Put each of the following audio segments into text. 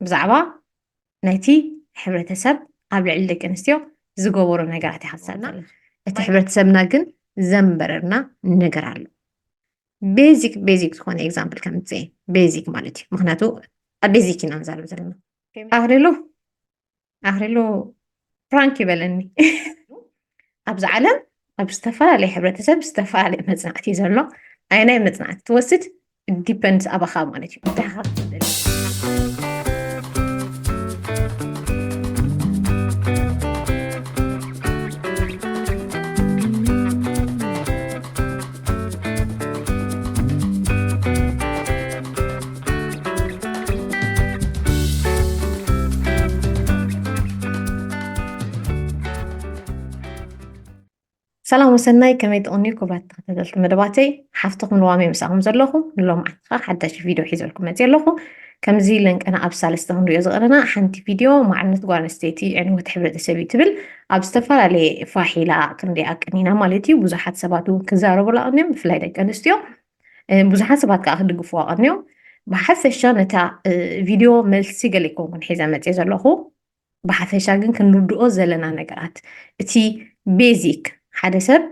ብዛዕባ ናይቲ ሕብረተሰብ ኣብ ልዕሊ ደቂ ኣንስትዮ ዝገበሮ ነገራት ኢኻ ትዛረብ። እቲ ሕብረተሰብና ግን ዘንበረርና ነገር ኣሎ። ቤዚክ ቤዚክ ዝኾነ ኤግዛምፕል ከምፅእ፣ ቤዚክ ማለት እዩ። ምክንያቱ ኣብ ቤዚክ ኢና ንዛረብ ዘለና። ኣኽሊሉ ኣኽሊሉ ፕራንክ ይበለኒ። ኣብዚ ዓለም ኣብ ዝተፈላለየ ሕብረተሰብ ዝተፈላለየ መፅናዕቲ እዩ ዘሎ። ኣየናይ መፅናዕቲ ትወስድ ዲፐንድስ ኣባኻ ማለት እዩ። እንታይ ኢኻ ትደሊ? ሰላም ወሰናይ፣ ከመይ ትቕንዩ ክቡራት ተኸታተልቲ መደባተይ? ሓፍትኹም ንዋሜ ምሳኹም ዘለኹ። ንሎማዓንቲ ኸዓ ሓዳሽ ቪድዮ ሒዘልኩም መፅየ ኣለኹ። ከምዚ ለንቀና ኣብ ሳልስቲ ክንሪኦ ዝቐነና ሓንቲ ቪድዮ ማዕርነት ጓል ኣንስተይቲ ዕንወት ሕብረተሰብ እዩ ትብል። ኣብ ዝተፈላለየ ፋሒላ ክንሪኣ ቀኒና ማለት እዩ። ብዙሓት ሰባት እውን ክዛረቡላ ቀንዮም፣ ብፍላይ ደቂ ኣንስትዮ። እ፣ ብዙሓት ሰባት ከዓ ክድግፍዋ ቀንዮም። ብሓፈሻ ነታ እ፣ ቪድዮ መልሲ ገለ ይኮንኩን ሒዘ መፅየ ዘለኹ። ብሓፈሻ ግን ክንርድኦ ዘለና ነገራት፣ እቲ ቤዚክ፣ ሓደ ሰብ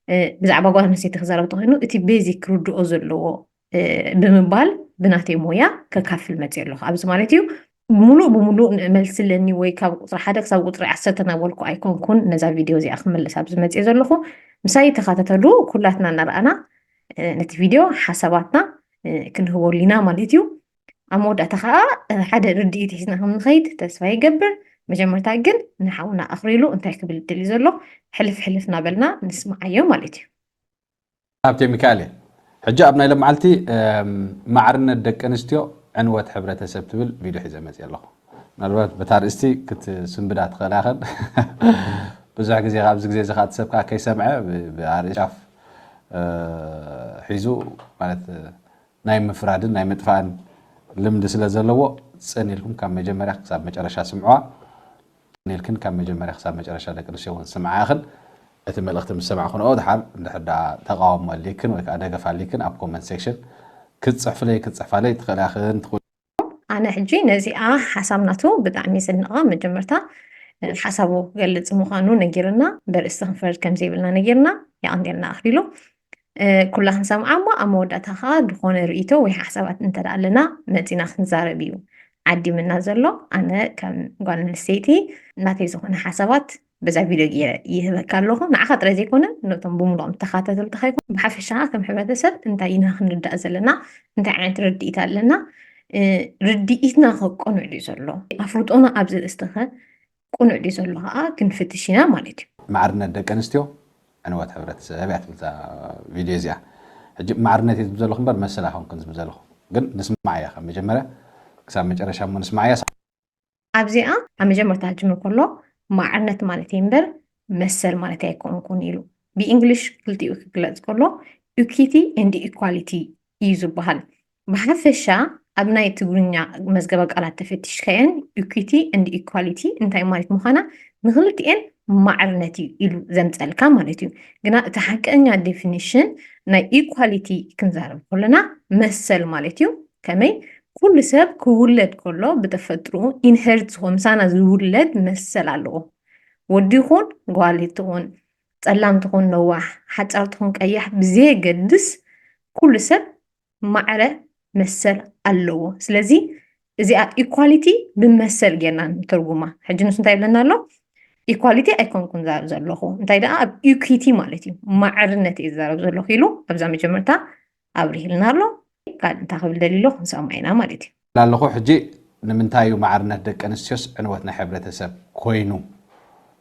እ፣ ብዛዕባ ጓል ኣንስተይቲ ክዛረብ ተኮይኑ እቲ ቤዚክ ክርድኦ ዘለዎ እ፣ ብምባል ብናተይ ሞያ ከካፍል መፅየ ኣለኹ። ኣብዚ ማለት እዩ ሙሉእ ብሙሉእ መልሲ ኣለኒ ወይ ካብ ቁፅሪ ሓደ ክሳብ ቁፅሪ ዓሰርተ እናበልኩ ኣይኮንኩን ነዛ ቪድዮ እዚኣ ክምልስ ኣብዚ መፅየ ዘለኹ። ምሳይ ተኸታተሉ። ኩላትና እናረኣና እ፣ ነቲ ቪድዮ ሓሳባትና እ፣ ክንህበሉ ኢና ማለት እዩ። ኣብ መወዳእታ ከዓ እ፣ ሓደ ርድኢት ሒዝና ከም ንኸይድ ተስፋ ይገብር። መጀመርታ ግን ንሓውና ኣኽሊሉ እንታይ ክብል ደልዩ ዘሎ ሕልፍ ሕልፍ እናበልና ንስምዓዮ ማለት እዩ። ሃብቴ ሚካኤል እየ። ሕጂ ኣብ ናይ ሎማዓልቲ እም፣ ማዕርነት ደቂ ኣንስትዮ ዕንወት ሕብረተሰብ ትብል ቪድዮ ሒዘ መፅየ ኣለኹ። ምናልባት በታ ኣርእስቲ ክትስንብዳ ትኽእላ ኢኽን። ብዙሕ ግዜ ኣብዚ ግዜ እዚ ከዓ እቲ ሰብ ከዓ ከይሰምዐ ብ- ብኣርእስቲ ጫፍ እ፣ ሒዙ ማለት እ፣ ናይ ምፍራድን ናይ ምጥፋእን ልምዲ ስለ ዘለዎ ፅን ኢልኩም ካብ መጀመርያ ክሳብ መጨረሻ ስምዕዋ። ኢልክን ካብ መጀመርያ ክሳብ መጨረሻ ደቂ ኣንስትዮ እውን ስምዓ ኢኽን። እቲ መልእኽቲ ምስ ሰማዕክንኦ ድሓር እንድሕር ደኣ ተቓውሞ ኣሊክን ወይ ከዓ ደገፍ ኣሊክን ኣብ ኮመንት ሴክሽን ክትፅሕፍለይ ክትፅሕፋለይ ትኽእላ ኢኽን። ትኽእሉ ኣነ ሕጂ ነዚኣ ሓሳብ ናቱ ብጣዕሚ ዝንቓ መጀመርታ እ፣ ሓሳቡ ክገልፅ ምዃኑ ነጊርና በርእስቲ ክንፈርድ ከም ዘይብልና ነጊርና የቐንየልና ኣኽሊሉ እ፣ ኩላ ክንሰምዓ እሞ ኣብ መወዳእታ ከዓ ዝኾነ ርእይቶ ወይ ሓሳባት እንተ ደኣ ኣለና መፂና ክንዛረብ እዩ ዓዲምና ዘሎ። ኣነ ከም ጓል ኣንስተይቲ ናተይ ዝኾነ ሓሳባት በዛ ቪድዮ ገይረ ይህበካ ኣለኹ። ንዓኻ ጥራይ ዘይኮነ ነቶም ብምሉኦም ተኻታተልትኻ ይኹን ብሓፈሻ ከም ሕብረተሰብ እንታይ ኢና ክንርዳእ ዘለና፣ እንታይ ዓይነት ርድኢት ኣለና፣ እ፣ ርድኢትና ከቅኑዕ ድዩ ዘሎ፣ ኣፍልጦና ኣብዚ ርእስቲ ኸ ቅኑዕ ድዩ ዘሎ ከዓ ክንፍትሽ ኢና ማለት እዩ። ማዕርነት ደቂ ኣንስትዮ ዕንወት ሕብረተሰብ እያ ትብል እዛ ቪድዮ እዚኣ። ሕጂ ማዕርነት እየ ዝብል ዘለኹ እምበር መሰል ኣይኮንኩን ዝብል ዘለኹ። ግን ንስማዓያ ካብ መጀመርያ ክሳብ መጨረሻ እሞ ንስማዓያ። ኣብዚኣ ኣብ መጀመርታ ክጅምር ከሎ ማዕርነት ማለት እዩ እምበር መሰል ማለት ኣይኮንኩን ኢሉ ብእንግሊሽ ክልቲኡ ክግለፅ ከሎ ኢኩዊቲ ኤንድ ኢኳሊቲ እዩ ዝበሃል። ብሓፈሻ ኣብ ናይ ትግርኛ መዝገበ ቃላት ተፈቲሽካየን ኢኩዊቲ ኤንድ ኢኳሊቲ እንታይ ማለት ምዃና ንክልቲኤን ማዕርነት እዩ ኢሉ ዘምፀልካ ማለት እዩ። ግና እቲ ሓቀኛ ዴፊኒሽን ናይ ኢኳሊቲ ክንዛረብ ከለና መሰል ማለት እዩ። ከመይ ኩሉ ሰብ ክውለድ ከሎ ብተፈጥርኡ ኢንሄሪት ዝኾን ምሳና ዝውለድ መሰል ኣለዎ። ወዲ ይኹን ጓል ትኹን፣ ፀላም ትኹን ነዋሕ፣ ሓፃር ትኹን ቀያሕ ብዘየገድስ ኩሉ ሰብ ማዕረ መሰል ኣለዎ። ስለዚ እዚኣ ኢኳሊቲ ብመሰል ጌርና ንተርጉማ። ሕጂ ንሱ እንታይ ይብለና ኣሎ? ኢኳሊቲ ኣይኮንኩን ዝዛረብ ዘለኹ፣ እንታይ ደኣ ኣብ ኢኩዊቲ ማለት እዩ፣ ማዕርነት እየ ዝዛረብ ዘለኹ ኢሉ ኣብዛ መጀመርታ ኣብሪህልና ኣሎ። ካልእ እንታይ ክብል ደልዩ ኣሎ ክንሰምዖ ኢና ማለት እዩ። ኣለኹ። ሕጂ ንምንታይ እዩ ማዕርነት ደቂ ኣንስትዮስ ዕንወት ናይ ሕብረተሰብ ኮይኑ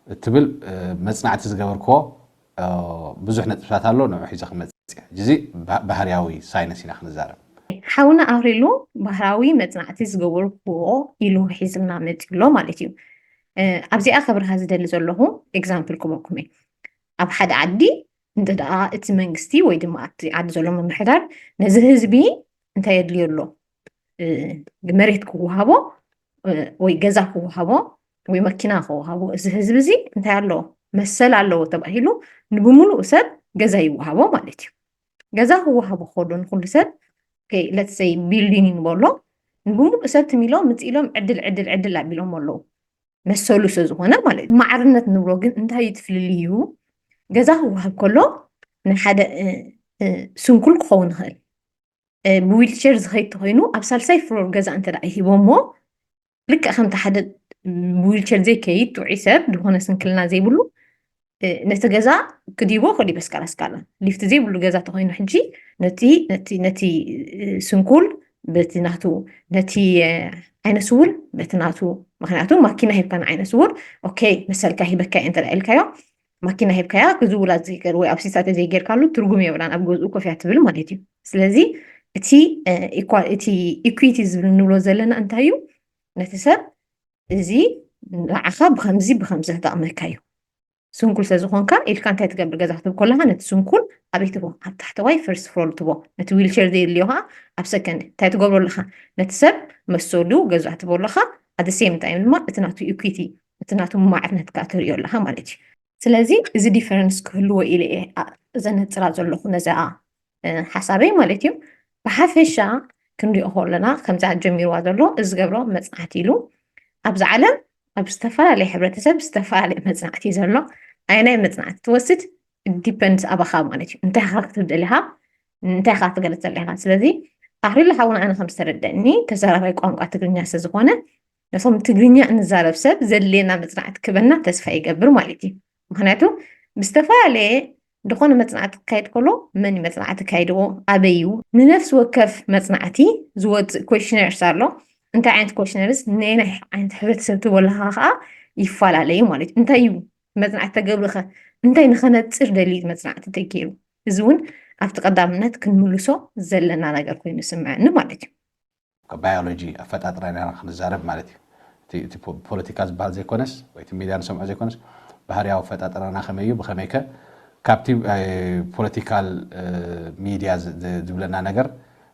እትብል እ፣ መፅናዕቲ ዝገበርክዎ እ፣ ብዙሕ ነጥብታት ኣሎ፣ ንዑ ሒዘ ክመፅእ እየ። ሕጂ እዚ ባ- ባህርያዊ ሳይንስ ኢና ክንዛረብ። ሓውና ኣኽሊሉ ባህራዊ መፅናዕቲ ዝገበርክዎ ኢሉ ሒዝልና መፂኡ ኣሎ ማለት እዩ። እ፣ ኣብዚኣ ከብርሃ ዝደሊ ዘለኹ ኤግዛምፕል ክበኩም እየ። ኣብ ሓደ ዓዲ እንተ ደኣ እቲ መንግስቲ ወይ ድማ ኣብቲ ዓዲ ዘሎ ምምሕዳር ነዚ ህዝቢ እንታይ የድልዮ ኣሎ? እ፣ መሬት ክወሃቦ እ፣ ወይ ገዛ ክወሃቦ ወይ መኪና ክወሃቦ እዚ ህዝቢ እዚ እንታይ ኣለዎ? መሰል ኣለዎ ተባሂሉ ንብምሉኡ ሰብ ገዛ ይወሃቦ ማለት እዩ። ገዛ ክወሃቦ ከሎ ንኩሉ ሰብ let's say ቢልዲንግ ንበሎ ብሙሉእ ሰብ ትም ኢሎም ምፅ ኢሎም ዕድል ዕድል ዕድል ኣቢሎም ኣለዉ። መሰሉ ስለ ዝኾነ ማለት እዩ። ማዕርነት ንብሎ ግን እንታይ እዩ ትፍልልዩ? ገዛ ክወሃብ ከሎ ንሓደ ስንኩል ክኸውን ይኽእል፣ ብዊልቸር ዝኸይድ ተኮይኑ ኣብ ሳልሳይ ፍሎር ገዛ እንተ ደኣ ሂቦሞ፣ ልክዕ ከምቲ ሓደ ብዊልቸር ዘይከይድ ጥዑይ ሰብ ዝኾነ ስንክልና ዘይብሉ ነቲ ገዛ ክዲቦ ከዲ በስካላ ስካላ ሊፍት ዘይብሉ ገዛ ተኮይኑ ሕጂ ነቲ ነቲ ነቲ ስንኩል በቲ ናቱ ነቲ ዓይነ ስውር በቲ ናቱ፣ ምክንያቱ ማኪና ሂብካ ንዓይነ ስውር ኦኬ መሰልካ ሂበካ እንተ ኢልካዮ ማኪና ሂብካያ ክዝውላ ዘይገር ወይ ኣብ ሲሳተ ዘይጌርካሉ ትርጉም የብላን ኣብ ገዝኡ ኮፍያ ትብል ማለት እዩ። ስለዚ እቲ እቲ ኢኩዊቲ ዝብል ንብሎ ዘለና እንታይ እዩ? ነቲ ሰብ እዚ ንዓኻ ብከምዚ ብከምዚ ክጠቕመካ እዩ። ስንኩል ስለዝኾንካ ኢልካ እንታይ ትገብር? ገዛ ክትብ ከለካ ነቲ ስንኩል ኣበይ ትቦ? ኣብ ታሕተዋይ ፈርስት ፍሎር ትቦ። ነቲ ዊልቸር ዘየድልዮ ከዓ ኣብ ሰከንድ። እንታይ ትገብሮ ኣለካ? ነቲ ሰብ መሰሉ ገዛ ትቦ ኣለካ። ኣት ሴም ታይም ድማ እቲ ናቱ ኢኩዊቲ እቲ ናቱ ማዕርነት ከዓ ትሪኦ ኣለካ ማለት እዩ። ስለዚ እዚ ዲፈረንስ ክህልዎ ኢለ እየ ዘነፅራ ዘለኹ ነዚኣ ሓሳበይ ማለት እዩ። ብሓፈሻ ክንሪኦ ከለና ከምዚ ጀሚርዋ ዘሎ እዚ ዝገብሮ መፅናዕቲ ኢሉ ኣብዚ ዓለም ኣብ ዝተፈላለየ ሕብረተሰብ ዝተፈላለየ መፅናዕቲ እዩ ዘሎ። ኣየናይ መፅናዕቲ ትወስድ ዲፐንድስ ኣባኻ ማለት እዩ። እንታይ ካ ክትብል ደሊኻ እንታይ ካ ትገልፅ ዘለኻ። ስለዚ ኣኽሊሉ ሓውና ኣነ ከም ዝተረደእኒ ተዛራባይ ቋንቋ ትግርኛ ስለ ዝኾነ ነቶም ትግርኛ እንዛረብ ሰብ ዘድልየና መፅናዕቲ ክበና ተስፋ ይገብር ማለት እዩ። ምክንያቱ ብዝተፈላለየ ዝኾነ መፅናዕቲ ክካየድ ከሎ መን እዩ መፅናዕቲ ካይድዎ ኣበይ እዩ ንነፍሲ ወከፍ መፅናዕቲ ዝወፅእ ኮሽነርስ ኣሎ። እንታይ ዓይነት ኮሽነርስ ነናይ ዓይነት ሕብረተሰብ ትበልካ ከዓ ይፈላለዩ ማለት እዩ። እንታይ እዩ መፅናዕቲ ተገብርኸ እንታይ ንኸነፅር ደልዩ መፅናዕቲ ተገይሩ? እዚ እውን ኣብቲ ቀዳምነት ክንምልሶ ዘለና ነገር ኮይኑ ስምዐኒ ማለት እዩ። ባዮሎጂ ኣፈጣጥራና ክንዛረብ ማለት እዩ። እቲ ፖለቲካ ዝበሃል ዘይኮነስ ወይ እቲ ሚድያ ንሰምዖ ዘይኮነስ ባህርያዊ ኣፈጣጥራና ከመይ እዩ ብከመይከ ካብቲ ፖለቲካል ሚድያ ዝብለና ነገር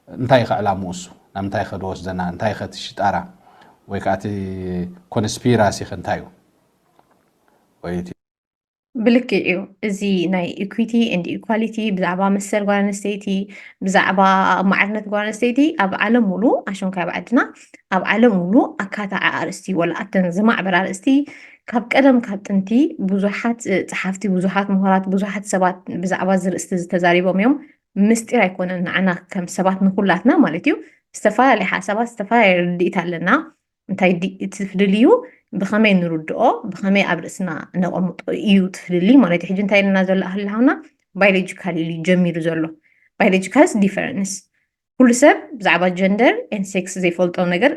እንታይ ከዕላሙ እሱ ናብ ምንታይ ከድወስደና እንታይ ከትሽጣራ ወይ ከዓ እቲ ኮንስፒራሲ ከ እንታይ እዩ ወይ ብልክዕ እዩ። እዚ ናይ ኢኩዊቲ ኤንድ ኢኳሊቲ ብዛዕባ መሰል ጓል ኣንስተይቲ ብዛዕባ ማዕርነት ጓል ኣንስተይቲ ኣብ ዓለም ሙሉ ኣሸንኳይ ባዕድና ኣብ ዓለም ሙሉ ኣካታዓ ኣርእስቲ ወላ ኣተን ዝማዕበር ኣርእስቲ ካብ ቀደም ካብ ጥንቲ ብዙሓት ጸሓፍቲ ብዙሓት ምሁራት ብዙሓት ሰባት ብዛዕባ እዚ ርእስቲ ዝተዛሪቦም እዮም። ምስጢር ኣይኮነን ንዓና ከም ሰባት ንኩላትና ማለት እዩ። ዝተፈላለየ ሓሳባት ዝተፈላለየ ርድኢት ኣለና። እንታይ እቲ ፍልልዩ ብኸመይ ንርድኦ ብኸመይ ኣብ ርእስና ነቐምጦ እዩ እቲ ፍልልይ ማለት እዩ። ሕጂ እንታይ ኢልና ዘሎ ኣህልሃውና ባዮሎጂካል ኢሉ ጀሚሩ ዘሎ ባዮሎጂካልስ ዲፈረንስ ኩሉ ሰብ ብዛዕባ ጀንደር ኤን ሴክስ ዘይፈልጦ ነገር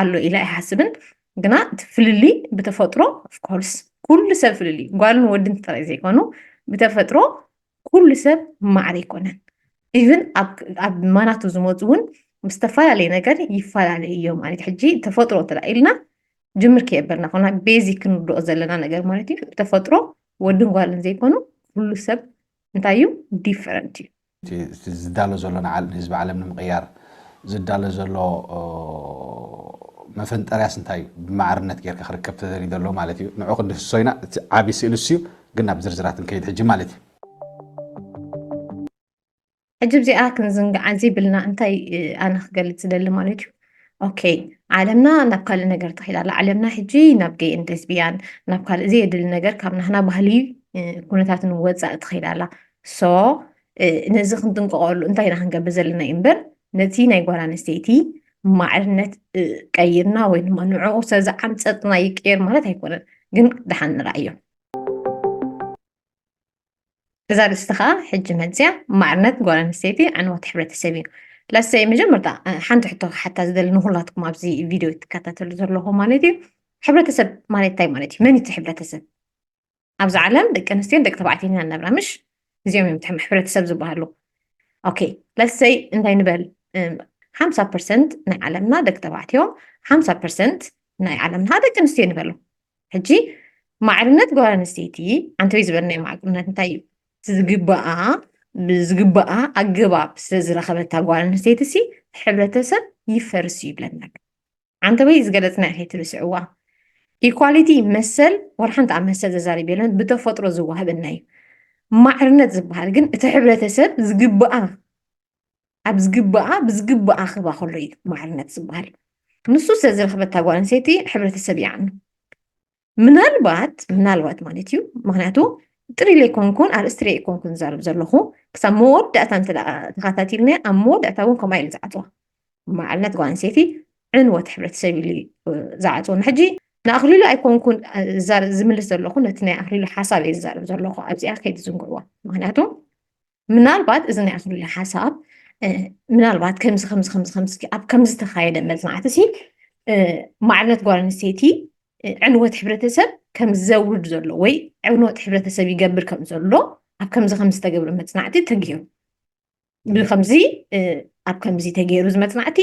ኣሎ ኢለ ኣይሓስብን። ግና እቲ ፍልልይ ብተፈጥሮ ኦፍኮርስ ኩሉ ሰብ ፍልልይ ጓልን ወድን ጥራይ ዘይኮኑ ብተፈጥሮ ኩሉ ሰብ ማዕረ ኣይኮነን። ኢቭን ኣብ ማናቱ ዝመፁ እውን ብዝተፈላለየ ነገር ይፈላለዩ እዮም ማለት ሕጂ ተፈጥሮ ተላ ኢልና ጅምር ከየበርና ኮና ቤዚክ ክንርድኦ ዘለና ነገር ማለት እዩ። ብተፈጥሮ ወድን ጓልን ዘይኮኑ ኩሉ ሰብ እንታይ እዩ ዲፈረንት እዩ። ዝዳሎ ዘሎ ንህዝቢ ዓለም ንምቕያር ዝዳሎ ዘሎ መፈንጠርያስ እንታይ እዩ ብማዕርነት ጌርካ ክርከብ ተደልዩ ዘሎ ማለት እዩ። ንዑ ክንድህስሶ ኢና። እቲ ዓብዪ ስእሊ እሱ እዩ፣ ግን ናብ ዝርዝራት ንከይድ ሕጂ ማለት እዩ። ሕጂ እዚኣ ክንዝንግዓ ዘይብልና እንታይ ኣነ ክገልፅ ዝደሊ ማለት እዩ። ኦኬ ዓለምና ናብ ካልእ ነገር ተኺዳ ኣላ። ዓለምና ሕጂ ናብ ገይን ሌዝቢያን ናብ ካልእ ዘየድሊ ነገር ካብ ናህና ባህሊ ኩነታትን ወፃእ ተኺዳ ኣላ። ሶ ነዚ ክንጥንቀቐሉ እንታይ ኢና ክንገብር ዘለና እዩ እምበር ነቲ ናይ ጓል ኣንስተይቲ ማዕርነት ቀይርና ወይ ድማ ንዕኡ ሰብ ዝዓምፀጥና ይቀየር ማለት ኣይኮነን። ግን ደሓን ንርኣዮ። እዛ ርእስቲ ከዓ ሕጂ መፅያ ማዕርነት ጓል ኣንስተይቲ ዕንወት ሕብረተሰብ እዩ። ለሰይ መጀመርታ ሓንቲ ሕቶ ክሓታ ዝደሊ ንኩላትኩም ኣብዚ ቪድዮ ትከታተሉ ዘለኹ ማለት እዩ። ሕብረተሰብ ማለት እንታይ ማለት እዩ? መን እቲ ሕብረተሰብ? ኣብዚ ዓለም ደቂ ኣንስትዮን ደቂ ተባዕትዮን ኢና ነብራ ምሽ እዚኦም እዮም ትሕም ሕብረተሰብ ዝበሃሉ። ኦኬ ለሰይ እንታይ ንበል ሓምሳ ፐርሰንት ናይ ዓለምና ደቂ ተባዕትዮ ሓምሳ ፐርሰንት ናይ ዓለምና ደቂ ኣንስትዮ ንበሉ። ሕጂ ማዕርነት ጓል ኣንስተይቲ ኣንተወይ ዝበልናዮ ማዕርነት እንታይ እዩ? ዝግባኣ ብዝግባኣ ኣገባብ ስለዝረኸበታ ጓል ኣንስተይቲ ሲ ሕብረተሰብ ይፈርስ እዩ ይብለና ኣሎ። ኣንተወይ ዝገለፅና ከይትርስዕዋ። ኢኳሊቲ መሰል ወላ ሓንቲ ኣብ መሰል ዘዛርብ የለን ብተፈጥሮ ዝወሃበና እዩ። ማዕርነት ዝበሃል ግን እቲ ሕብረተሰብ ዝግባኣ ኣብ ዝግባኣ ብዝግባኣ ክህባ ከሎ እዩ ማዕርነት ዝበሃል። ንሱ ስለ ዝረኸበታ ጓል ኣንስተይቲ ሕብረተሰብ ይዓኑ። ምናልባት ምናልባት ማለት እዩ፣ ምክንያቱ ጥሪለይ ኮንኩን ኣርእስትሪ ኣይኮንኩን ዝዛረብ ዘለኹ፣ ክሳብ መወዳእታ እንተ ደኣ ተኸታቲልናዮ፣ ኣብ መወዳእታ እውን ከምኣ ኢሉ ዝዓፅዋ። መዓልነት ጓል ኣንስተይቲ ዕንወት ሕብረተሰብ ኢሉ እዩ ዝዓፅወና። ሕጂ ንኣኽሊሉ ኣይኮንኩን ዝዛረ- ዝምልስ ዘለኹ፣ ነቲ ናይ ኣኽሊሉ ሓሳብ እየ ዝዛረብ ዘለኹ። ኣብዚኣ ከይትዝንግዕዋ። ምክንያቱ ምናልባት እዚ ናይ ኣኽሊሉ ሓሳብ ምናልባት ከምዚ ከምዚ ከምዚ ከምዚ ኣብ ከምዚ ዝተኻየደ መፅናዕቲ ሲ ማዕርነት ጓል ኣንስተይቲ ዕንወት ሕብረተሰብ ከም ዘውርድ ዘሎ ወይ ዕንወት ሕብረተሰብ ይገብር ከም ዘሎ ኣብ ከምዚ ከም ዝተገብረ መፅናዕቲ ተገይሩ ብከምዚ ኣብ ከምዚ ተገይሩ እዚ መፅናዕቲ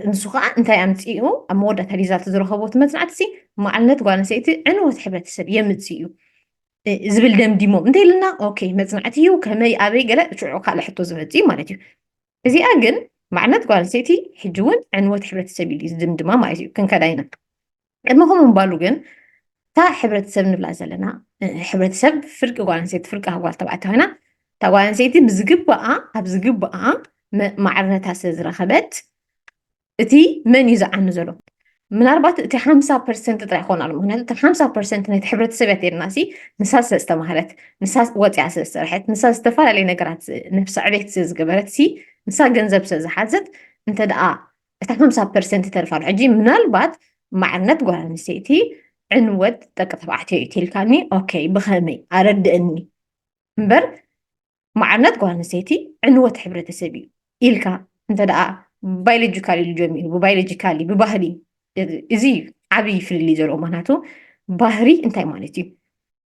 ንሱ ከዓ እንታይ ኣምፅኡ ኣብ መወዳእታ ሪዛልት ዝረኸቦ እቲ መፅናዕቲ ሲ ማዕርነት ጓል ኣንስተይቲ ዕንወት ሕብረተሰብ የምፅእ እዩ ዝብል ደምዲሞም እንተ ኢልና ኦኬ መፅናዕቲ እዩ ከመይ ኣበይ ገለ ሽዑ ካልእ ሕቶ ዝመፅእ እዩ ማለት እዩ። እዚኣ ግን ማዕርነት ጓል ኣንስተይቲ ሕጂ እውን ዕንወት ሕብረተሰብ እዩ ዝድምድማ ማለት እዩ። ክንከዳ ኢና። ቅድሚ ከምኡ ምባሉ ግን እታ ሕብረተሰብ ንብላ ዘለና ሕብረተሰብ ፍርቂ ጓል ኣንስተይቲ ፍርቂ ጓል ተባዕታይ ኮይና እታ ጓል ኣንስተይቲ ብዝግባኣ ኣብ ዝግባኣ ማዕርነታ ስለ ዝረኸበት እቲ መን እዩ ዝዓኑ ዘሎ? ምናልባት እቲ ሓምሳ ፐርሰንት ጥራይ ክኾን ኣሎ። ምክንያቱ እቲ ሓምሳ ፐርሰንት ናይቲ ሕብረተሰብ እያ ተይልና ሲ ንሳ ስለ ዝተማህረት፣ ንሳ ወፂኣ ስለ ዝሰርሐት፣ ንሳ ዝተፈላለዩ ነገራት ነብሳ ዕቤት ስለ ዝገበረት ሲ ንሳ ገንዘብ ስለ ዝሓዘት እንተ ደኣ እታ ሓምሳ ፐርሰንት ይተርፋ ኣሎ። ሕጂ ምናልባት ማዕርነት ጓል ኣንስተይቲ ዕንወት ደቂ ተባዕትዮ እዩ ትልካኒ። ኦኬ ብኸመይ ኣረድእኒ እምበር ማዕርነት ጓል ኣንስተይቲ ዕንወት ሕብረተሰብ እዩ ኢልካ እንተ ደኣ ባዮሎጂካሊ ኢሉ ጀሚሩ ብባዮሎጂካሊ ብባህሊ እዚ እዩ ዓብዪ ፍልልይ ዘለዎ። ምክንያቱ ባህሪ እንታይ ማለት እዩ?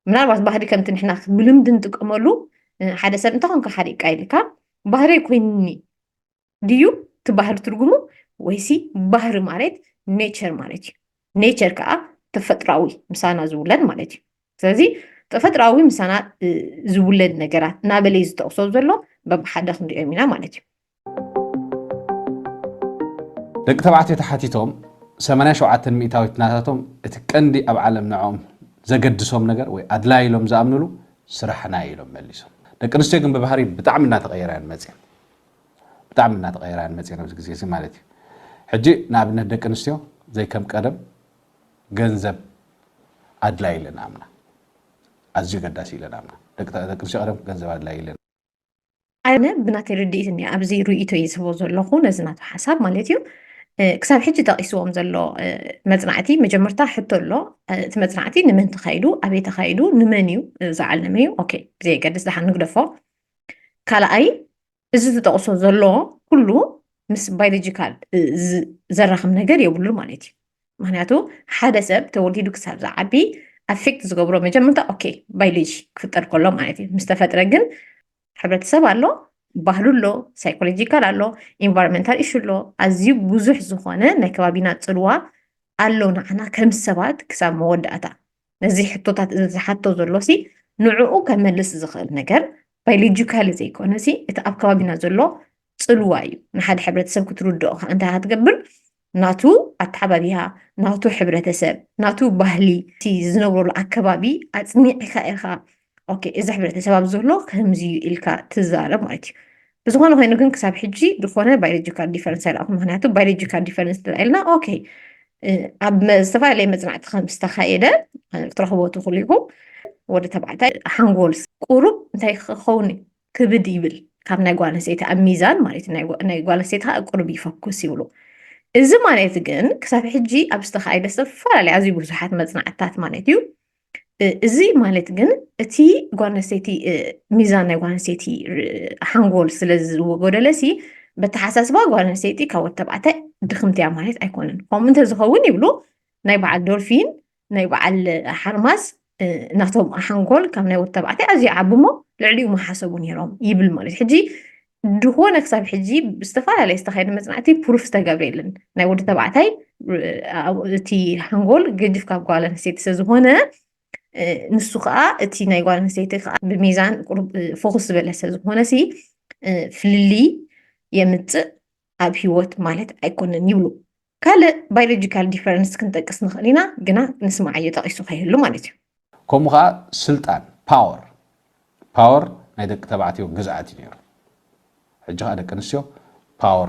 ምናልባት ባህሪ ከምቲ ንሕና ብልምዲ ንጥቀመሉ ሓደ ሰብ እንተኾንካ ሓደ ይቃይልካ ባህሪ ኮይንኒ ድዩ እቲ ባህሪ ትርጉሙ ወይሲ ባህሪ ማለት ኔቸር ማለት እዩ። ኔቸር ከዓ ተፈጥራዊ ምሳና ዝውለድ ማለት እዩ። ስለዚ ተፈጥራዊ ምሳና ዝውለድ ነገራት እናበለ ዝጠቕሶ ዘሎ በብሓደ ክንሪኦም ኢና ማለት እዩ። ደቂ ተባዕትዮ ተሓቲቶም ሰማንያ ሸውዓተ ሚእታዊት ናታቶም እቲ ቀንዲ ኣብ ዓለም ንዕኦም ዘገድሶም ነገር ወይ ኣድላይ ኢሎም ዝኣምንሉ ስራሕና እዩ ኢሎም መሊሶም። ደቂ ኣንስትዮ ግን ብባህሪ ብጣዕሚ እናተቐየራ እየን መፅየን። ብጣዕሚ እናተቐየራ እየን መፅየን ኣብዚ ግዜ እዚ ማለት እዩ። ሕጂ ንኣብነት ደቂ ኣንስትዮ ዘይከም ቀደም ገንዘብ ኣድላይ ኢለን ኣምና ኣዝዩ ገዳሲ ኢለን ኣምና ደቂ ኣንስትዮ ቀደም ገንዘብ ኣድላይ ኢለን ኣነ ብናተይ ርድኢት እኒ ኣብዚ ርእቶ እየ ዝህቦ ዘለኹ ነዚ ናቱ ሓሳብ ማለት እዩ። ክሳብ ሕጂ ጠቒስዎም ዘሎ መፅናዕቲ መጀመርታ ሕቶ ኣሎ። እቲ መፅናዕቲ ንመን ተኻይዱ፣ ኣበይ ተኻይዱ፣ ንመን እዩ ዝዓለመ እዩ? ኦኬ ብዘየገድስ ደሓን ንግደፎ። ካልኣይ እዚ ዝጠቕሶ ዘሎ ኩሉ ምስ ባዮሎጂካል ዘራኽብ ነገር የብሉ ማለት እዩ። ምክንያቱ ሓደ ሰብ ተወሊዱ ክሳብ ዝዓቢ ኣፌክት ዝገብሮ መጀመርታ ኦኬ ባዮሎጂ ክፍጠር ከሎ ማለት እዩ። ምስ ተፈጥረ ግን ሕብረተሰብ ኣሎ፣ ባህሉ ኣሎ፣ ሳይኮሎጂካል ኣሎ፣ ኢንቫይሮንመንታል ኢሹ ኣሎ፣ ኣዝዩ ብዙሕ ዝኾነ ናይ ከባቢና ፅልዋ ኣሎ ንዓና ከም ሰባት ክሳብ መወዳእታ። ነዚ ሕቶታት እዚ ዝሓቶ ዘሎ ሲ ንዕኡ ከመልስ ዝኽእል ነገር ባዮሎጂካሊ ዘይኮነ ሲ እቲ ኣብ ከባቢና ዘሎ ፅልዋ እዩ። ንሓደ ሕብረተሰብ ክትርድኦ ከዓ እንታይ ክትገብር ናቱ ኣተሓባቢያ ናቱ ሕብረተሰብ ናቱ ባህሊ እቲ ዝነብረሉ ኣከባቢ ኣፅኒዕካ ኢኻ ኦኬ እዚ ሕብረተሰብ ኣብ ዘሎ ከምዚ እዩ ኢልካ ትዛረብ ማለት እዩ። ብዝኾነ ኮይኑ ግን ክሳብ ሕጂ ዝኾነ ባዮሎጂካል ዲፈረንስ ኣይረኣኹ። ምክንያቱ ባዮሎጂካል ዲፈረንስ ኢልና ኦኬ ኣብ ዝተፈላለየ መፅናዕቲ ከም ዝተኻየደ ክትረኽቦ ትኽእሉ ኢኹም። ወዲ ተባዕታይ ሓንጎል ቁሩብ እንታይ ክኸውን ክብድ ይብል ካብ ናይ ጓል ኣንስተይቲ ኣብ ሚዛን ማለት ናይ ጓል ኣንስተይቲ ከዓ ቁሩብ ይፈኩስ ይብሉ። እዚ ማለት ግን ክሳብ ሕጂ ኣብ ዝተኻየደ ዝተፈላለየ ኣዝዩ ብዙሓት መፅናዕትታት ማለት እዩ። እዚ ማለት ግን እቲ ጓል ኣንስተይቲ ሚዛን ናይ ጓል ኣንስተይቲ ሓንጎል ስለ ዝጎደለ ሲ በተሓሳስባ ጓል ኣንስተይቲ ካብ ወዲ ተባዕታይ ድኽምቲ እያ ማለት ኣይኮነን። ከምኡ እንተዝኸውን ይብሉ ናይ በዓል ዶልፊን ናይ በዓል ሓርማዝ ናቶም ሓንጎል ካብ ናይ ወዲ ተባዕታይ ኣዝዩ ዓቢ እሞ ልዕሊኡ ምሓሰቡ ነይሮም ይብል ማለት እዩ። ሕጂ ዝኾነ ክሳብ ሕጂ ብዝተፈላለየ ዝተኻየደ መፅናዕቲ ፕሩፍ ዝተገብረ የለን ናይ ወዲ ተባዕታይ እቲ ሓንጎል ገጅፍ ካብ ጓል ኣንስተይቲ ስለዝኾነ ንሱ ከዓ እቲ ናይ ጓል ኣንስተይቲ ከዓ ብሚዛን ቁሩብ ፎኩስ ዝበለ ስለዝኾነ ሲ ፍልልይ የምፅእ ኣብ ሂወት ማለት ኣይኮነን ይብሉ። ካልእ ባዮሎጂካል ዲፈረንስ ክንጠቅስ ንኽእል ኢና ግና ንስማዓዮ ጠቒሱ ከይህሉ ማለት እዩ። ከምኡ ከዓ ስልጣን ፓወር ፓወር ናይ ደቂ ተባዕትዮ ግዝኣት እዩ ነይሩ። ሕጂ ከዓ ደቂ ኣንስትዮ ፓወር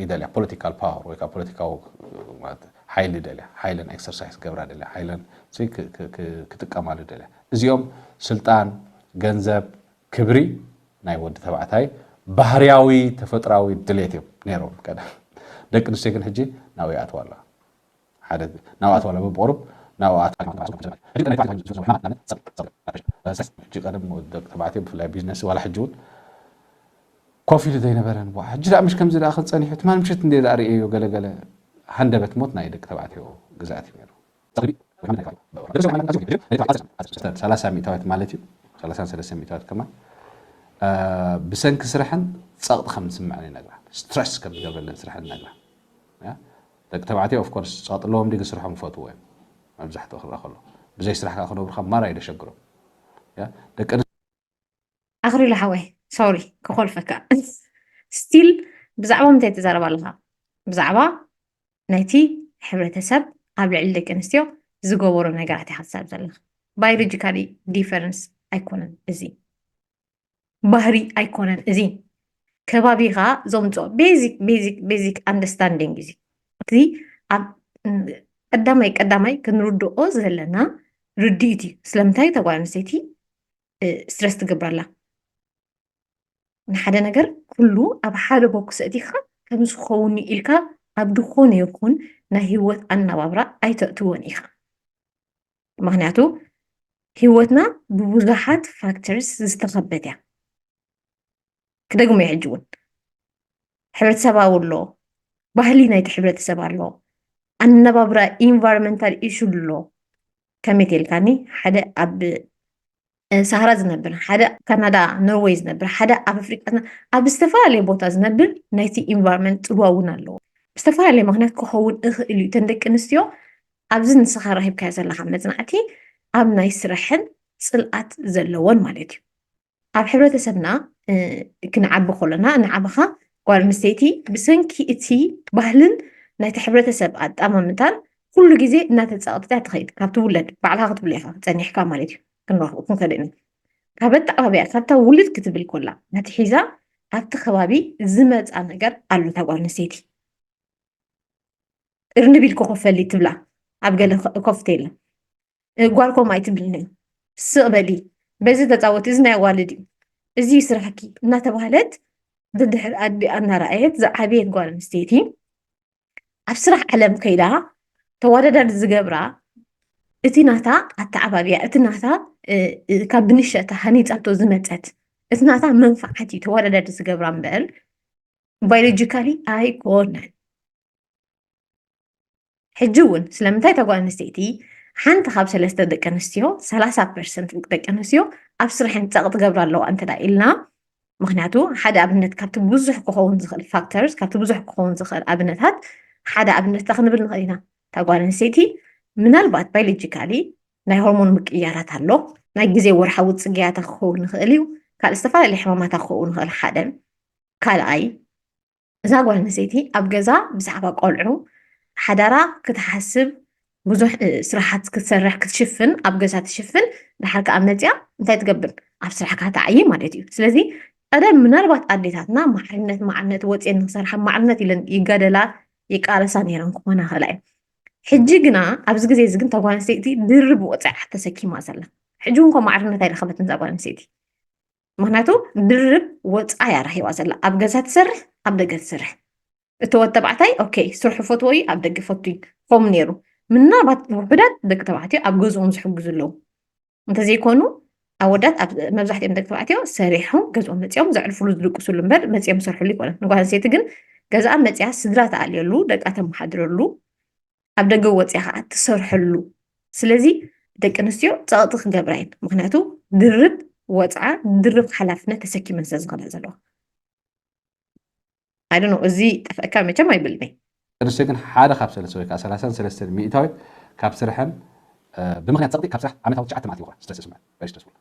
ይደልያ፣ ፖለቲካል ፓወር ወይ ከዓ ፖለቲካዊ ማለት ሓይሊ ይደልያ፣ ሓይለን ኤክሰርሳይዝ ገብራ ደልያ፣ ሓይለን ሲ ክ- ክ- ክ- ክጥቀማሉ ደልያ። እዚኦም ስልጣን፣ ገንዘብ፣ ክብሪ ናይ ወዲ ተባዕታይ ባህርያዊ ተፈጥራዊ ድሌት እዮም ነይሮም ቀደም። ደቂ ኣንስትዮ ግን ሕጂ ናብኡ ይኣትዋ ኣለዋ። ሓደ ናብኡ ኣትዋ ኣለዋ ብቁሩብ ናብኡ ኣትዋ። ሕጂ ቀደም ደቂ ተባዕትዮ ብፍላይ ቢዝነስ ዋላ ሕጂ እውን ኮፍ ኢሉ ዘይነበረን ዋ ሕጂ ደኣ ምሽ ከምዚ ደኣ ክንጸኒሑ ትማል ምሸት እንደ ደኣ ርእየዮ ገለ ገለ ሃንደበት ሞት ናይ ደቂ ተባዕትዮ ግዛኣት እዩ ነይሩ። ሰላሳ ሚእታዊት ማለት እዩ። ሰላሳ ሰለስተ ሚእታዊት ከማን ብሰንኪ ስራሕን ጸቕጢ ከም ዝስምዐን ይነግራ፣ ስትረስ ከም ዝገብረለን ስራሕን ይነግራ። ደቂ ተባዕትዮ ኦፍኮርስ ጸቕጢ ኣለዎም ድግ ስርሖም ይፈትዎ እዮም። መብዛሕትኡ ክረኣ ከሎ ብዘይ ስራሕ ከዓ ክነብሩ ካብ ማራ እዩ ደሸግሮም። ደቂ ኣኽሪሉ ሓወይ ሶሪ ክኾልፈካ ስቲል ብዛዕባ ምንታይ ትዛረብ ኣለኻ? ብዛዕባ ናይቲ ሕብረተሰብ ኣብ ልዕሊ ደቂ ኣንስትዮ ዝገበሮ ነገራት ኢኻ ትዛረብ ዘለኻ። ባዮሎጂካሊ ዲፈረንስ ኣይኮነን እዚ፣ ባህሪ ኣይኮነን እዚ፣ ከባቢኻ ዘምፅኦ ቤዚክ ቤዚክ ቤዚክ ኣንደርስታንዲንግ እዚ እቲ ኣብ ቀዳማይ ቀዳማይ ክንርድኦ ዘለና ርድኢት እዩ። ስለምንታይ እታ ጓል ኣንስተይቲ ስትረስ ትገብር ኣላ? ንሓደ ነገር ኩሉ ኣብ ሓደ ቦክስ ኣእቲኻ ከምዚ ክኸውን እዩ ኢልካ ኣብ ዝኾነ ይኹን ናይ ህይወት ኣነባብራ ኣይተእትዎን ኢኻ። ምኽንያቱ ህይወትና ብብዙሓት ፋክተርስ ዝተኸበት እያ። ክደግሞ እየ ሕጂ እውን ሕብረተሰባዊ ኣሎ፣ ባህሊ ናይቲ ሕብረተሰብ ኣሎ፣ ኣነባብራ ኢንቫይሮንመንታል ኢሹ ኣሎ። ከመይ ተልካኒ ሓደ ኣብ ሳሃራ ዝነብር ሓደ ካናዳ ኖርወይ ዝነብር ሓደ ኣብ ኣፍሪቃ ኣብ ዝተፈላለየ ቦታ ዝነብር ናይቲ ኢንቫይሮንመንት ፅልዋ እውን ኣለዎ። ብዝተፈላለየ ምክንያት ክኸውን እኽእል እዩ። እተን ደቂ ኣንስትዮ ኣብዚ ንስኻ ረኺብካዮ ዘለኻ መፅናዕቲ ኣብ ናይ ስራሕን ፅልኣት ዘለዎን ማለት እዩ። ኣብ ሕብረተሰብና ክንዓቢ ከለና እናዓበኻ ጓል ኣንስተይቲ ብሰንኪ እቲ ባህልን ናይቲ ሕብረተሰብ ኣጣማምታን ኩሉ ግዜ እናተፃወተት እያ ትኸይድ። ካብ ትውለድ ባዕልኻ ክትብሎ ኢኻ ፀኒሕካ ማለት እዩ። ክንረኽቡ ክንከደኒ ካብ ኣተዓባቢያ ካብታ ውልድ ክትብል ኮላ ናቲ ሒዛ ኣብቲ ከባቢ ዝመፃ ነገር ኣሎ እታ ጓል ኣንስተይቲ እርንብ ኢልኪ ኮፍ በሊ ትብላ ኣብ ገለ ኮፍ ተይላ ጓልኮም ኣይትብልኒ ስቕ በሊ በዚ ተፃወቲ እዚ ናይ ኣዋልድ እዩ እዚ ስራሕኪ እናተባህለት ድድሕር ኣዲኣ እናረኣየት ዝዓበየት ጓል ኣንስተይቲ ኣብ ስራሕ ዓለም ከይዳ ተወዳዳሪ ዝገብራ እቲ ናታ ኣተዓባብያ እቲ ናታ ካብ ብንሸታ ሃኒፃቶ ዝመፀት እቲ ናታ መንፋዓት እዩ ተወዳዳሪ ዝገብራ እምበር ባዮሎጂካሊ ኣይኮነን። ሕጂ እውን ስለምንታይ እታ ጓል ኣንስተይቲ ሓንቲ ካብ ሰለስተ ደቂ ኣንስትዮ ሰላሳ ፐርሰንት ደቂ ኣንስትዮ ኣብ ስርሐን ፀቕጢ ገብራ ኣለዋ እንተ ኢልና ምክንያቱ ሓደ ኣብነት ካብቲ ብዙሕ ክኸውን ዝኽእል ፋክተርስ ካብቲ ብዙሕ ክኸውን ዝኽእል ኣብነታት ሓደ ኣብነት ክንብል ንኽእል ኢና። እታ ጓል ኣንስተይቲ ምናልባት ባዮሎጂካሊ ናይ ሆርሞን ምቅያራት ኣሎ። ናይ ግዜ ወርሓዊ ፅግያታ ክኸውን ይኽእል እዩ። ካልእ ዝተፈላለየ ሕማማታ ክኸውን ይኽእል ሓደ ካልኣይ እዛ ጓል ኣንስተይቲ ኣብ ገዛ ብዛዕባ ቆልዑ ሓዳራ ክትሓስብ ብዙሕ ስራሓት ክትሰርሕ ክትሽፍን ኣብ ገዛ ትሽፍን ድሓር ከዓ መፅያ እንታይ ትገብር ኣብ ስራሕካ ትዓይ ማለት እዩ ስለዚ ቀደም ምናልባት ኣዴታትና ማዕርነት ማዕርነት ወፅየን ንክሰርሓ ማዕርነት ኢለን ይጋደላ ይቃለሳ ነይረን ክኾና ክእላ እየን ሕጂ ግና ኣብዚ ግዜ እዚ ግን እታ ጓል ኣንስተይቲ ድርብ ወፅዓ ተሰኪማ ዘላ ሕጂ እውን ኮ ማዕርነት ኣይረኸበትን እዛ ጓል ኣንስተይቲ ምክንያቱ ድርብ ወፃ እያ ረኪባ ዘላ ኣብ ገዛ ትሰርሕ ኣብ ደገ ትሰርሕ እቲ ወድ ተባዕታይ ኦኬ ስርሑ ፈትዎ እዩ ኣብ ደገ ፈቱ እዩ ከም ነይሩ ምናልባት ውሑዳት ደቂ ተባዕትዮ ኣብ ገዝኦም ዝሕግዙ ኣለዉ እንተዘይኮኑ ኣወዳት መብዛሕትኦም ደቂ ተባዕትዮ ሰሪሖም ገዝኦም መፅኦም ዘዕርፍሉ ዝድቅስሉ እምበር መፅኦም ዝሰርሕሉ ይኮነ ንጓል ኣንስተይቲ ግን ገዛኣ መፅያ ስድራ ተኣልየሉ ደቃ ተመሓድረሉ ኣብ ደገ ወፅያ ከዓ ትሰርሐሉ ስለዚ ደቂ ኣንስትዮ ፀቕጢ ክገብራ እየን ምክንያቱ ድርብ ወፅዓ ድርብ ሓላፍነት ተሰኪመን ስለ ዝኸዳ ዘለዋ ኣይደኖ እዚ ጠፍአካ መቸም ኣይብልኒ ኣንስቲ ግን ሓደ ካብ ሰለስተ ወይ ከዓ ሰላሳን ሰለስተን ሚእታዊት ካብ ስርሐን ብምክንያት ፀቕጢ ካብ ስራሕ ዓመታዊ ትሽዓተ መዓልቲ ይወራ ስትረስ ስምዐ ስትረስፉል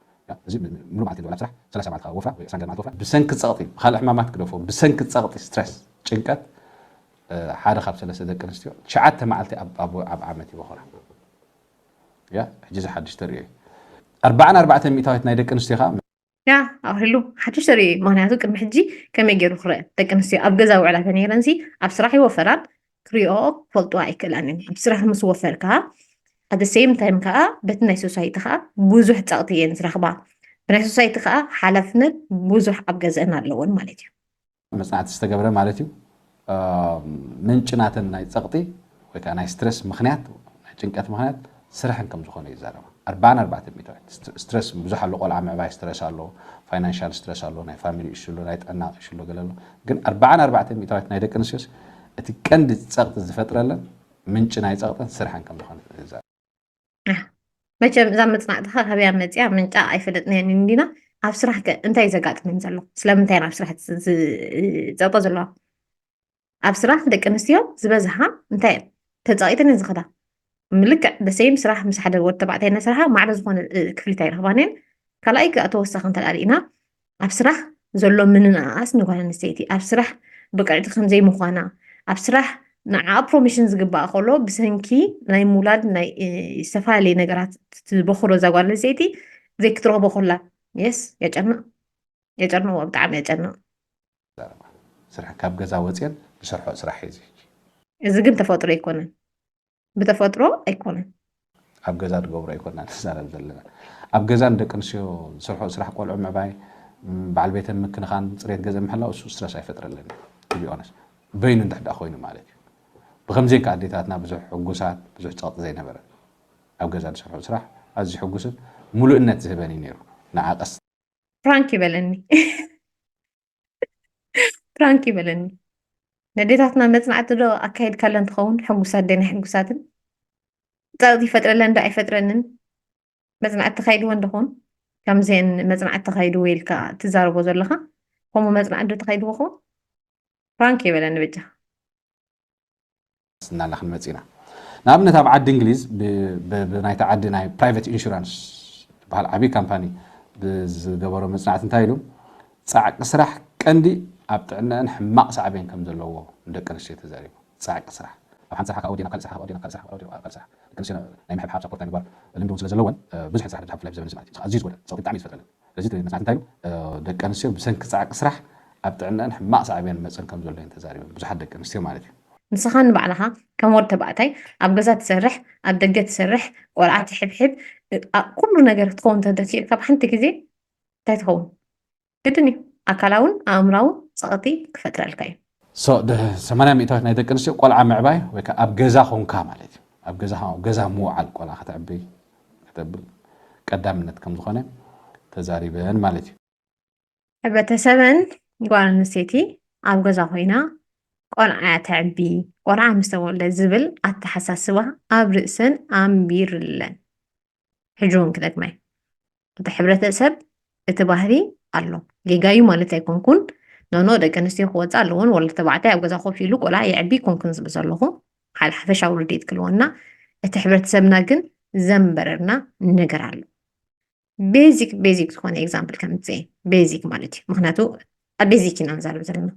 እዚ ሙሉ መዓልቲ ኣብ ስራሕ ሰላሳ መዓልቲ ወፍራ ወይ ዕስራን ገለ መዓልቲ ወፍራ ብሰንኪ ፀቕጢ ብካልእ ሕማማት ግደፎ ብሰንኪ ፀቕጢ ስትረስ ጭንቀት ሓደ ካብ ሰለስተ ደቂ ኣንስትዮ ትሽዓተ መዓልቲ ኣብ ዓመት ይወኸራ ሕጂ እዚ ሓድሽ ተርእዮ እዩ ኣርባዓን ኣርባዕተን ሚእታዊት ናይ ደቂ ኣንስትዮ ከዓ ያ ኣውሕሉ ሓድሽ ተርኢ። ምክንያቱ ቅድሚ ሕጂ ከመይ ገይሩ ክረአ? ደቂ ኣንስትዮ ኣብ ገዛ ውዕላ ተነይረንሲ ኣብ ስራሕ ይወፈራን ክሪኦ ክፈልጡ ኣይክእላን እዮም። ኣብ ስራሕ ምስ ወፈርካ ኣደ ሴም ታይም ከዓ በቲ ናይ ሶሳይቲ ከዓ ብዙሕ ፀቕቲ እየን ዝረኽባ። ብናይ ሶሳይቲ ከዓ ሓላፍነት ብዙሕ ኣብ ገዝአን ኣለወን ማለት እዩ። መፅናዕቲ ዝተገብረ ማለት እዩ። ምንጭ ናተን ናይ ፀቕጢ ወይ ከዓ ናይ ስትረስ ምክንያት ናይ ጭንቀት ምክንያት ስራሕን ከም ዝኾነ ይዛረባ። ኣርባዓን ኣርባዕተ ሚእታዊት ስትረስ ብዙሕ ኣሎ። ቆልዓ ምዕባይ ስትረስ ኣሎ፣ ፋይናንሻል ስትረስ ኣሎ፣ ናይ ፋሚሊ እሹ ኣሎ፣ ናይ ጥዕና እሹ ኣሎ፣ ገለ ኣሎ። ግን ኣርባዓን ኣርባዕተ ሚእታዊት ናይ ደቂ ኣንስትዮስ እቲ ቀንዲ ፀቕጢ ዝፈጥረለን ምንጭ ናይ ፀቕጥን ስራሕን ከም ዝኾነ ይዛረባ። መቸም እዛ መፅናዕትኻ ከበያ መፅያ ምንጫ ኣይፈለጥናያን እንዲና። ኣብ ስራሕ ከ እንታይ ዘጋጥመን ዘሎ? ስለምንታይ ናብ ስራሕ ዝፀጦ ዘለዋ? ኣብ ስራሕ ደቂ ኣንስትዮ ዝበዝሓ እንታይ እየን ተፃቂጠን እየን ዝኸዳ። ምልክዕ ደሰይም ስራሕ ምስ ሓደ ወዲ ተባዕታይ እናሰርሓ ማዕረ ዝኾነ ክፍሊት ኣይረኽባን እየን። ካልኣይ ከዓ ተወሳኺ እንተሪእና ኣብ ስራሕ ዘሎ ምንንኣኣስ ንጓል ኣንስተይቲ ኣብ ስራሕ ብቅዕቲ ከምዘይምዃና ኣብ ስራሕ ንዓ ፕሮሞሽን ዝግባእ ከሎ ብሰንኪ ናይ ምውላድ ናይ ዝተፈላለየ ነገራት ትበክሮ እዛ ጓል ኣንስተይቲ ዘይክትረኽቦ ከላ የስ የጨንቕ የጨንቕዎ ብጣዕሚ የጨንቕ። ስራሕ ካብ ገዛ ወፅየን ዝሰርሖ ስራሕ እዩ። እዚ ግን ተፈጥሮ ኣይኮነን፣ ብተፈጥሮ ኣይኮነን። ኣብ ገዛ ትገብሮ ኣይኮና ንዛረብ ዘለና። ኣብ ገዛ ንደቂ ኣንስትዮ ዝሰርሖ ስራሕ ቆልዑ ምዕባይ፣ በዓል ቤተን ምክንኻን፣ ፅሬት ገዛ ምሕላው እሱ ስትረስ ኣይፈጥረለን። ቢኦነስ በይኑ እንድሕዳ ኮይኑ ማለት እዩ። ብከምዚን ከ ኣዴታትና ብዙሕ ሕጉሳት ብዙሕ ፀቕጢ ዘይነበረ ኣብ ገዛ ዝሰርሖ ስራሕ ኣዝዩ ሕጉስን ሙሉእነት ዝህበን እዩ ነይሩ። ንዓቀስ ፕራንክ ይበለኒ ፕራንክ ይበለኒ። ነዴታትና መፅናዕቲ ዶ ኣካይድ ካለን ትኸውን? ሕጉሳት ደና ሕጉሳትን ፀቕጢ ይፈጥረለን ዶ ኣይፈጥረንን? መፅናዕቲ ተካይድዎ እንደኹን ከምዚን መፅናዕቲ ተካይድዎ ኢልካ ትዛረቦ ዘለኻ ከምኡ መፅናዕቲ ዶ ተካይድዎ ኸውን? ፕራንክ ይበለኒ በጃ። እናላ ክንመፅ ኢና። ንኣብነት ኣብ ዓዲ እንግሊዝ ብናይቲ ዓዲ ናይ ፕራይቨት ኢንሹራንስ ዝበሃል ዓብዪ ካምፓኒ ብዝገበሮ መፅናዕቲ እንታይ ኢሉ? ፃዕቂ ስራሕ ቀንዲ ኣብ ጥዕናአን ሕማቕ ሳዕቤን ከም ዘለዎ ንደቂ ኣንስትዮ ተዛሪቡ። ፃዕቂ ስራሕ ኣብ ሓንቲ ስራሕ ካብ ወዲና ካልእ ስራሕ ካብ ወዲና ካልእ ስራሕ ካብ ወዲና ካልእ ስራሕ ደቂ ኣንስትዮ ናይ ምሕብሓብ ሳፖርት ናይ ምግባር ልምዲ እውን ስለ ዘለወን ብዙሕ ስራሕ ብዝሓብ ብፍላይ ብዘበን እዚ ማለት እዩ ኣዝዩ ዝጎዳ ፀቕጢ ብጣዕሚ እዩ ዝፈጥረለን። ስለዚ መፅናዕቲ እንታይ ኢሉ? ደቂ ኣንስትዮ ብሰንኪ ፃዕቂ ስራሕ ኣብ ጥዕናን ሕማቕ ሳዕቤን መፅን ከም ዘሎ እየን ተዛሪበን ብዙሓት ደቂ ኣንስትዮ ማለት እዩ። ንስኻ ንባዕልኻ ከም ወዲ ተባዕታይ ኣብ ገዛ ትሰርሕ ኣብ ደገ ትሰርሕ ቆልዓ ትሕብሕብ ኩሉ ነገር ክትኸውን ተደኪእልካ ብሓንቲ ግዜ እንታይ ትኸውን? ግድን እዩ ኣካላውን ኣእምራውን ፀቕጢ ክፈጥረልካ እዩ። ሶ ሰማንያ ሚእታዊት ናይ ደቂ ኣንስትዮ ቆልዓ ምዕባይ ወይ ከዓ ኣብ ገዛ ኾንካ ማለት እዩ ኣብ ገዛ ገዛ ምውዓል ቆልዓ ከተዕቢ ከተብል ቀዳምነት ከም ዝኾነ ተዛሪበን ማለት እዩ። ሕብረተሰበን ጓል ኣንስተይቲ ኣብ ገዛ ኮይና ቆልዓ ተዕቢ ቆልዓ ምስ ተወልደ ዝብል ኣተሓሳስባ ኣብ ርእሰን ኣንቢርለን። ሕጂ እውን ክደግመ እቲ ሕብረተሰብ እቲ ባህሪ ኣሎ። ጌጋ እዩ ማለት ኣይኮንኩን። ኖኖ ደቂ ኣንስትዮ ክወፃ ኣለዎን ወላ ተባዕታይ ኣብ ገዛ ኮፍ ኢሉ ቆልዓ የዕቢ ኣይኮንኩን ዝብል ዘለኹ ሓደ ሓፈሻዊ ርድኢት ክልወና እቲ ሕብረተሰብና ግን ዘንበረርና ነገር ኣሎ። ቤዚክ ቤዚክ ዝኾነ ኤግዛምፕል ከምፅእ ቤዚክ ማለት እዩ። ምክንያቱ ኣብ ቤዚክ ኢና ንዛረብ ዘለና።